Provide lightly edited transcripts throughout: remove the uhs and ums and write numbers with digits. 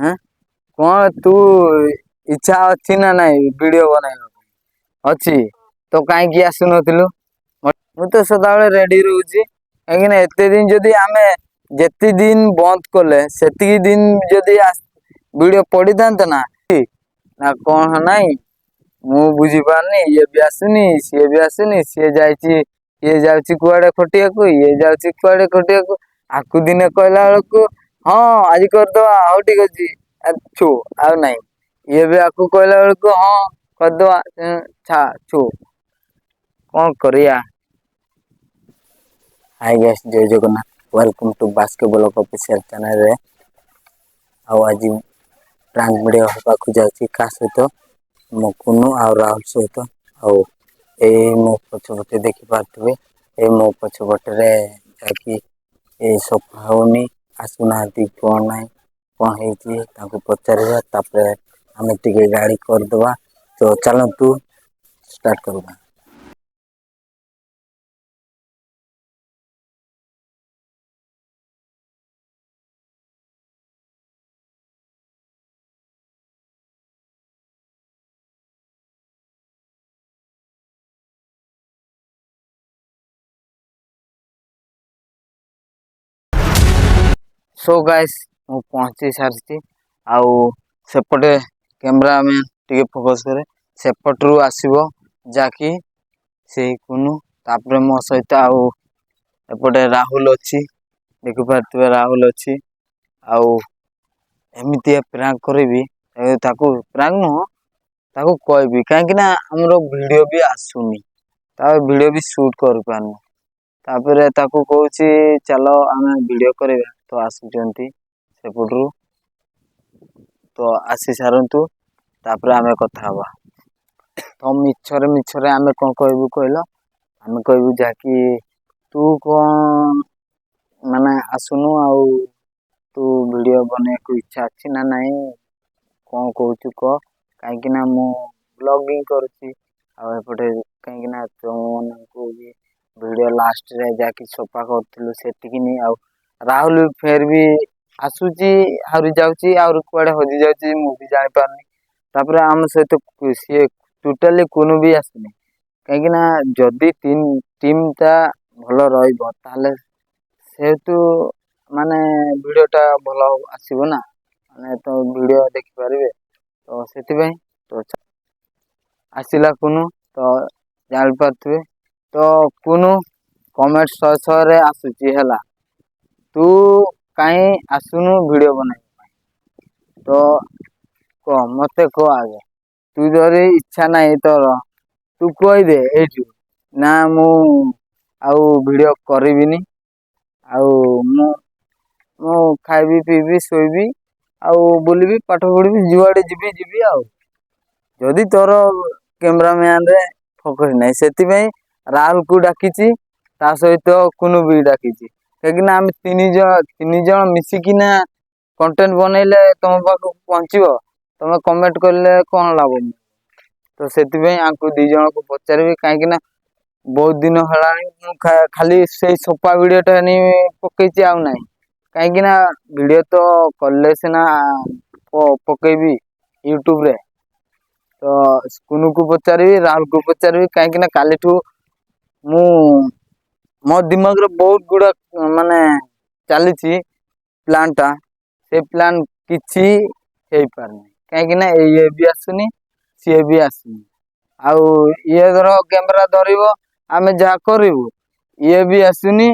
ହେଁ, କ'ଣ ତୁ ଇଚ୍ଛା ଅଛି ନା ନାଇଁ ଭିଡ଼ିଓ ବନେଇବା ପାଇଁ? ଅଛି ତ କାହିଁକି ଆସୁନଥିଲୁ? ମୁଁ ତ ସଦାବେଳେ ରେଡ଼ି ରହୁଛି, କାହିଁକିନା ଏତେ ଦିନ ଯଦି ଆମେ ଯେତିକି ଦିନ ବନ୍ଦ କଲେ, ସେତିକି ଦିନ ଯଦି ଭିଡ଼ିଓ ପଡ଼ିଥାନ୍ତା ନା ନା କ'ଣ ନାହିଁ, ମୁଁ ବୁଝିପାରୁନି। ଇଏ ବି ଆସୁନି, ସିଏ ବି ଆସୁନି। ସିଏ ଯାଇଛି, ଇଏ ଯାଉଛି କୁଆଡ଼େ ଖଟିବାକୁ, ଇଏ ଯାଉଛି କୁଆଡ଼େ ଖଟିବାକୁ। ଆକୁ ଦିନେ କହିଲା ବେଳକୁ ହଁ ଆଜି କରିଦେବା, ହଉ ଠିକ ଅଛି, ଛୁ ଆଉ ନାହିଁ। ଇଏ ବି ଆକୁ କହିଲା ବେଳକୁ ହଁ କରିଦେବା, ଛୁ। କ'ଣ କରିବା? Hi guys, Jai Jagannath. Welcome to Baske blog official ଚ୍ୟାନେଲରେ। ଆଉ ଆଜି ପ୍ରାଙ୍କ ଭିଡ଼ିଓ ହେବାକୁ ଯାଉଛି କାହା ସହିତ? ମୋ କୁନୁ ଆଉ ରାହୁଲ ସହିତ। ଆଉ ଏଇ ମୋ ପଛପଟେ ଦେଖିପାରୁଥିବେ, ଏଇ ମୋ ପଛପଟରେ ଯାହାକି ଏ ସଫା ହେଉନି, ଆସୁନାହାନ୍ତି। କ'ଣ ନାହିଁ, କ'ଣ ହେଇଛି ତାଙ୍କୁ ପଚାରିବା, ତାପରେ ଆମେ ଟିକେ ଗାଡ଼ି କରିଦେବା। ତ ଚାଲନ୍ତୁ ଷ୍ଟାର୍ଟ କରିବା। ସୋ ଗାଇସ୍, ମୁଁ ପହଞ୍ଚି ସାରିଛି। ଆଉ ସେପଟେ କ୍ୟାମେରାମ୍ୟାନ୍ ଟିକେ ଫୋକସ୍ କରେ। ସେପଟରୁ ଆସିବ ଯାହାକି ସେଇ କୁନୁ, ତାପରେ ମୋ ସହିତ ଆଉ ଏପଟେ ରାହୁଲ ଅଛି, ଦେଖିପାରୁଥିବେ ରାହୁଲ ଅଛି। ଆଉ ଏମିତିଆ ପ୍ରାଙ୍କ କରିବି ତାକୁ, ପ୍ରାଙ୍କ ନୁହଁ, ତାକୁ କହିବି, କାହିଁକି ନା ଆମର ଭିଡ଼ିଓ ବି ଆସୁନି, ତା ଭିଡ଼ିଓ ବି ସୁଟ୍ କରିପାରୁନି। ତାପରେ ତାକୁ କହୁଛି ଚାଲ ଆମେ ଭିଡ଼ିଓ କରିବା। ତ ଆସୁଛନ୍ତି ସେପଟରୁ, ତ ଆସି ସାରନ୍ତୁ, ତାପରେ ଆମେ କଥା ହେବା। ତ ମିଛରେ ମିଛରେ ଆମେ କ'ଣ କହିବୁ କହିଲ? ଆମେ କହିବୁ ଯାହାକି ତୁ କ'ଣ ମାନେ ଆସୁନୁ, ଆଉ ତୁ ଭିଡ଼ିଓ ବନେଇବାକୁ ଇଚ୍ଛା ଅଛି ନା ନାହିଁ, କ'ଣ କହୁଛୁ କହ। କାହିଁକିନା ମୁଁ ବ୍ଲଗିଂ କରୁଛି ଆଉ ଏପଟେ, କାହିଁକିନା ତୁମମାନଙ୍କୁ ବି ଭିଡ଼ିଓ ଲାଷ୍ଟରେ ଯାହାକି ସଫା କରୁଥିଲୁ ସେତିକିନି। ଆଉ ରାହୁଲ ଫେର ବି ଆସୁଛି, ଆହୁରି ଯାଉଛି, ଆହୁରି କୁଆଡ଼େ ହଜି ଯାଉଛି, ମୁଁ ବି ଜାଣିପାରୁନି। ତାପରେ ଆମ ସହିତ ସିଏ ଟୋଟାଲି କୁନୁ ବି ଆସୁନି, କାହିଁକିନା ଯଦି ଟିମ୍ଟା ଭଲ ରହିବ ତାହେଲେ ସେହେତୁ ମାନେ ଭିଡ଼ିଓଟା ଭଲ ଆସିବ ନା, ମାନେ ତ ଭିଡ଼ିଓ ଦେଖିପାରିବେ। ତ ସେଥିପାଇଁ ତ ଆସିଲା କୁନୁ, ତ ଜାଣିପାରୁଥିବେ। ତ କୁନୁ, କମେଣ୍ଟ ଶହେ ଶହେରେ ଆସୁଛି ହେଲା, ତୁ କାହିଁ ଆସୁନୁ ଭିଡ଼ିଓ ବନେଇବା ପାଇଁ? ତ କହ, ମୋତେ କହ ଆଗେ। ତୁ ଯଦି ଇଚ୍ଛା ନାହିଁ ତୋର, ତୁ କହିଦେ ଏଇଠୁ ନା ମୁଁ ଆଉ ଭିଡ଼ିଓ କରିବିନି, ଆଉ ମୁଁ ଖାଇବି, ପିଇବି, ଶୋଇବି ଆଉ ବୁଲିବି, ପାଠ ପଢ଼ିବି, ଯୁଆଡ଼େ ଯିବି ଯିବି। ଆଉ ଯଦି ତୋର କ୍ୟାମେରାମ୍ୟାନରେ ଫୋକସ୍ ନାହିଁ, ସେଥିପାଇଁ ରାହୁଲକୁ ଡାକିଛି, ତା ସହିତ କୁନୁ ବି ଡାକିଛି, କାହିଁକିନା ଆମେ ତିନି ଜଣ ମିଶିକିନା କଣ୍ଟେଣ୍ଟ ବନେଇଲେ ତମ ପାଖକୁ ପହଞ୍ଚିବ। ତମେ କମେଣ୍ଟ କଲେ କ'ଣ ଲାଭ? ତ ସେଥିପାଇଁ ଆଙ୍କୁ ଦୁଇ ଜଣକୁ ପଚାରିବି, କାହିଁକିନା ବହୁତ ଦିନ ହେଲାଣି ମୁଁ ଖାଲି ସେଇ ସଫା ଭିଡ଼ିଓଟା ପକେଇଛି, ଆଉ ନାହିଁ। କାହିଁକିନା ଭିଡ଼ିଓ ତ କଲେ ସିନା ପକେଇବି ୟୁଟ୍ୟୁବରେ। ତ କୁନୁକୁ ପଚାରିବି, ରାହୁଲକୁ ପଚାରିବି, କାହିଁକିନା କାଲିଠୁ ମୁଁ ମୋ ଦିମାଗରେ ବହୁତ ଗୁଡ଼ା ମାନେ ଚାଲିଛି ପ୍ଲାନ୍ଟା, ସେ ପ୍ଲାନ୍ କିଛି ହେଇପାରୁନି, କାହିଁକିନା ଇଏ ବି ଆସୁନି, ସିଏ ବି ଆସୁନି। ଆଉ ଇଏ ଧର କ୍ୟାମେରା ଧରିବ, ଆମେ ଯାହା କରିବୁ, ଇଏ ବି ଆସୁନି।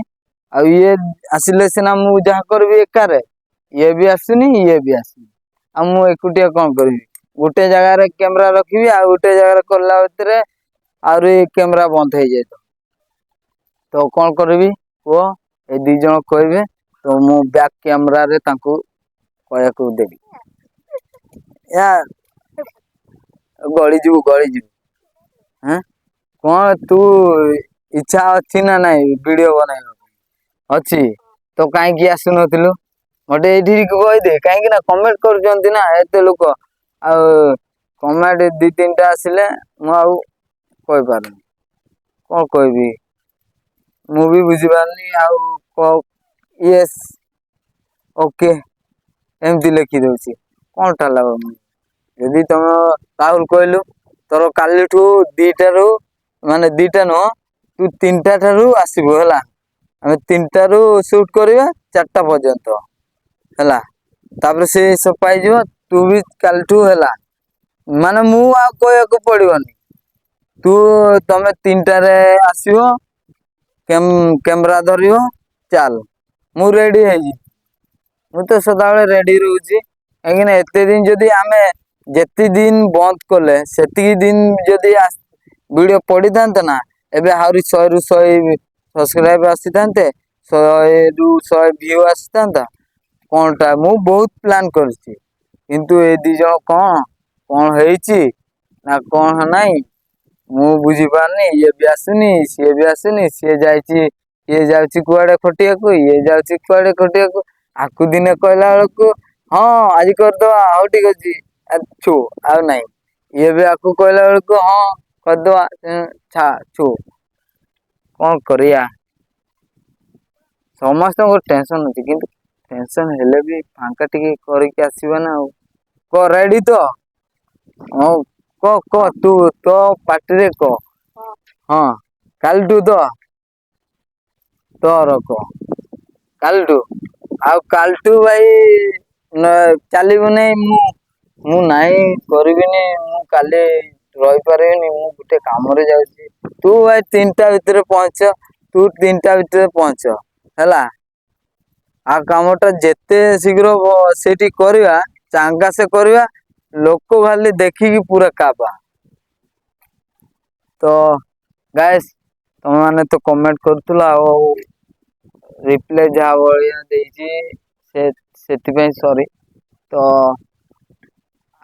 ଆଉ ଇଏ ଆସିଲେ ସିନା ମୁଁ ଯାହା କରିବି ଏକାରେ। ଇଏ ବି ଆସୁନି, ଇଏ ବି ଆସୁନି, ଆଉ ମୁଁ ଏକୁଟିଆ କ'ଣ କରିବି? ଗୋଟେ ଜାଗାରେ କ୍ୟାମେରା ରଖିବି, ଆଉ ଗୋଟେ ଜାଗାରେ କଲା ଭିତରେ ଆହୁରି କ୍ୟାମେରା ବନ୍ଦ ହେଇଯାଇଥିବ। ତ କ'ଣ କରିବି କୁହ? ଏ ଦୁଇ ଜଣ କହିବେ, ତ ମୁଁ ବ୍ୟାକ୍ କ୍ୟାମେରାରେ ତାଙ୍କୁ କହିବାକୁ ଦେବି। ୟା ଗଳିଯିବୁ, ଗଳିଯିବୁ। ହେଁ, କ'ଣ ତୁ ଇଚ୍ଛା ଅଛି ନା ନାଇଁ ଭିଡ଼ିଓ ବନେଇବା ପାଇଁ? ଅଛି ତ କାହିଁକି ଆସୁନଥିଲୁ? ମୋତେ ଏଇଠି କହିଦେ, କାହିଁକି ନା କମେଣ୍ଟ କରୁଛନ୍ତି ନା ଏତେ ଲୋକ। ଆଉ କମେଣ୍ଟ ଦୁଇ ତିନିଟା ଆସିଲେ ମୁଁ ଆଉ କହିପାରୁନି, କ'ଣ କହିବି ମୁଁ ବି ବୁଝିପାରୁନି। ଆଉ ୟେସ୍, ଓକେ ଏମିତି ଲେଖିଦେଉଛି। କ'ଣଟା ଲାଭ? ଯଦି ତମ ରାହୁଲ କହିଲୁ, ତୋର କାଲିଠୁ 2ଟାରୁ, ମାନେ 2ଟା ନୁହଁ, ତୁ 3ଟା ଠାରୁ ଆସିବୁ, ହେଲା? ଆମେ 3ଟାରୁ ସୁଟ୍ କରିବା 4ଟା ପର୍ଯ୍ୟନ୍ତ, ହେଲା? ତାପରେ ସେ ସଫା ହେଇଯିବ। ତୁ ବି କାଲିଠୁ, ହେଲା, ମାନେ ମୁଁ ଆଉ କହିବାକୁ ପଡିବନି। ତମେ 3ଟାରେ ଆସିବ, କ୍ୟାମେରା ଧରିବ, ଚାଲ। ମୁଁ ରେଡି ହେଇଯିବି। ମୁଁ ତ ସଦାବେଳେ ରେଡି ରହୁଛି, କାହିଁକିନା ଏତେ ଦିନ ଯଦି ଆମେ ଯେତିକି ଦିନ ବନ୍ଦ କଲେ, ସେତିକି ଦିନ ଯଦି ଭିଡ଼ିଓ ପଡ଼ିଥାନ୍ତା ନା, ଏବେ ଆହୁରି 100ରୁ 100 ସବସ୍କ୍ରାଇବ ଆସିଥାନ୍ତେ, 100ରୁ 100 ଭିଉ ଆସିଥାନ୍ତା। କ'ଣଟା ମୁଁ ବହୁତ ପ୍ଲାନ୍ କରିଛି, କିନ୍ତୁ ଏ ଦି ଜଣ କ'ଣ କ'ଣ ହେଇଛି ନା କ'ଣ ନାହିଁ, ମୁଁ ବୁଝିପାରୁନି। ଇଏ ବି ଆସୁନି, ସିଏ ବି ଆସୁନି। ସିଏ ଯାଇଛି, ଇଏ ଯାଉଛି କୁଆଡେ ଖଟିବାକୁ, ଇଏ ଯାଉଛି କୁଆଡେ ଖଟିବାକୁ। ଆକୁ ଦିନେ କହିଲା ବେଳକୁ, "ହଁ, ଆଜି କରିଦବା, ହଉ ଠିକ ଅଛି," ଛୁ, ଆଉ ନାହିଁ। ଇଏ ବି ଆକୁ କହିଲା ବେଳକୁ, "ହଁ, କରିଦବା," ଛୁ। କ'ଣ କରିବା? ସମସ୍ତଙ୍କର ଟେନସନ ଅଛି, କିନ୍ତୁ ଟେନସନ ହେଲେ ବି ଫାଙ୍କା ଟିକେ କରିକି ଆସିବ ନା ଆଉ। କହ, ରେଡି ତ? ହଁ, କହ କହ, ତୁ ତୋ ପାଟିରେ କହ। ହଁ, କାଲିଠୁ ତ ତୋର କହ, କାଲିଠୁ। ଆଉ କାଲିଠୁ ଭାଇ ଚାଲିବ ନାହିଁ। ମୁଁ ନାଇଁ କରିବିନି, ମୁଁ କାଲି ରହିପାରିବିନି, ମୁଁ ଗୋଟେ କାମରେ ଯାଉଛି। ତୁ ଭାଇ 3ଟା ଭିତରେ ପହଞ୍ଚ, ତୁ 3ଟା ଭିତରେ ପହଞ୍ଚ, ହେଲା? ଆଉ କାମଟା ଯେତେ ଶୀଘ୍ର ସେଇଠି କରିବା, ଚାଙ୍ଗା ସେ କରିବା, ଲୋକ ଖାଲି ଦେଖିକି ପୁରା କାବା। ତ ଗାଇସ୍, ତମେମାନେ ତ କମେଣ୍ଟ କରୁଥିଲ ଆଉ ରିପ୍ଲାଏ ଯାହା ଭଳିଆ ଦେଇଛି, ସେ ସେଥିପାଇଁ ସରି। ତ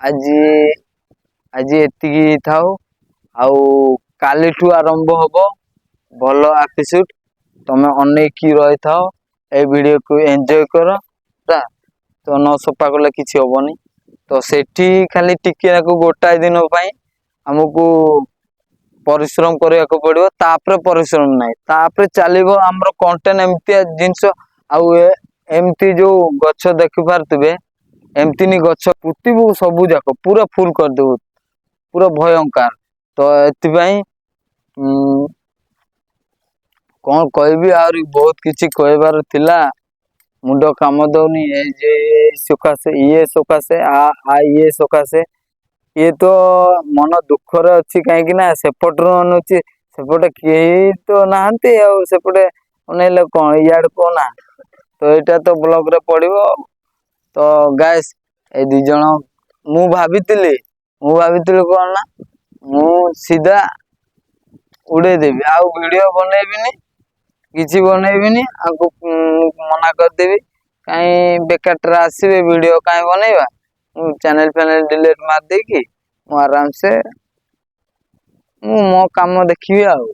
ଆଜି ଆଜି ଏତିକି ଥାଉ। ଆଉ କାଲିଠୁ ଆରମ୍ଭ ହବ ଭଲ ଏପିସୋଡ। ତମେ ଅନେଇକି ରହିଥାଅ, ଏଇ ଭିଡ଼ିଓକୁ ଏନ୍ଜୟ କର, ହେଲା? ତ ନ ସଫା କଲେ କିଛି ହବନି। ତ ସେଠି ଖାଲି ଟିକେ ନାକୁ ଗୋଟାଏ ଦିନ ପାଇଁ ଆମକୁ ପରିଶ୍ରମ କରିବାକୁ ପଡିବ, ତାପରେ ପରିଶ୍ରମ ନାହିଁ। ତାପରେ ଚାଲିବ ଆମର କଣ୍ଟେଣ୍ଟ, ଏମିତିଆ ଜିନିଷ। ଆଉ ଏମିତି ଯୋଉ ଗଛ ଦେଖିପାରୁଥିବେ, ଏମିତିନି ଗଛ ପୋତିବୁ, ସବୁ ଯାକ ପୁରା ଫୁଲ କରିଦେବୁ, ପୁରା ଭୟଙ୍କର। ତ ଏଥିପାଇଁ କଣ କହିବି? ଆହୁରି ବହୁତ କିଛି କହିବାର ଥିଲା, ମୁଣ୍ଡ କାମ ଦଉନି। ଏ ଯେ ଏ ସକାଶେ, ଇଏ ସକାଶେ, ଆ ଆ ଇଏ ସକାଶେ, ଇଏ ତ ମନ ଦୁଃଖରେ ଅଛି, କାହିଁକି ନା ସେପଟରୁ ଅନଉଛି, ସେପଟେ କେହି ତ ନାହାନ୍ତି। ଆଉ ସେପଟେ ଅନେଇଲେ କଣ, ଇଆଡେ କଣ ନା, ତ ଏଇଟା ତ ବ୍ଲଗରେ ପଡିବ। ତ ଗାଇସ୍, ଏଇ ଦି ଜଣ, ମୁଁ ଭାବିଥିଲି କଣ ନା, ମୁଁ ସିଧା ଉଡେଇଦେବି, ଆଉ ଭିଡିଓ ବନେଇବିନି, କିଛି ବନେଇବିନି, ଆକୁ ମନା କରିଦେବି। କାଇଁ ବେକାରଟାରେ ଆସିବେ, ଭିଡିଓ କାଇଁ ବନେଇବା? ମୁଁ ଚ୍ୟାନେଲ ଫ୍ୟାନେଲ ଡିଲିଟ ମାରିଦେଇକି ମୁଁ ଆରାମସେ ମୁଁ ମୋ କାମ ଦେଖିବି। ଆଉ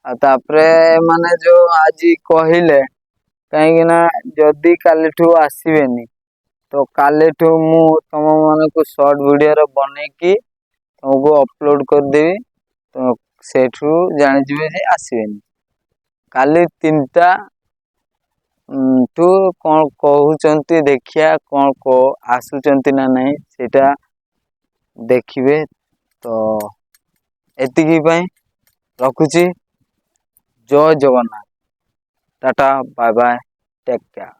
ଆଉ ତାପରେ ମାନେ ଯୋଉ ଆଜି କହିଲେ, କାହିଁକି ନା ଯଦି କାଲିଠୁ ଆସିବେନି, ତ କାଲିଠୁ ମୁଁ ତମ ମାନଙ୍କୁ ସର୍ଟ ଭିଡିଓରେ ବନେଇକି ତମକୁ ଅପଲୋଡ କରିଦେବି। ତ ସେଇଠୁ ଜାଣିଯିବେ ଯେ ଆସିବେନି। କାଲି 3ଟା ଠୁ କଣ କହୁଛନ୍ତି ଦେଖିବା, କଣ ଆସୁଛନ୍ତି ନା ନାହିଁ, ସେଇଟା ଦେଖିବେ। ତ ଏତିକି ପାଇଁ ରଖୁଛି। ଜୟ Jagannath, Tata, bye bye, take care.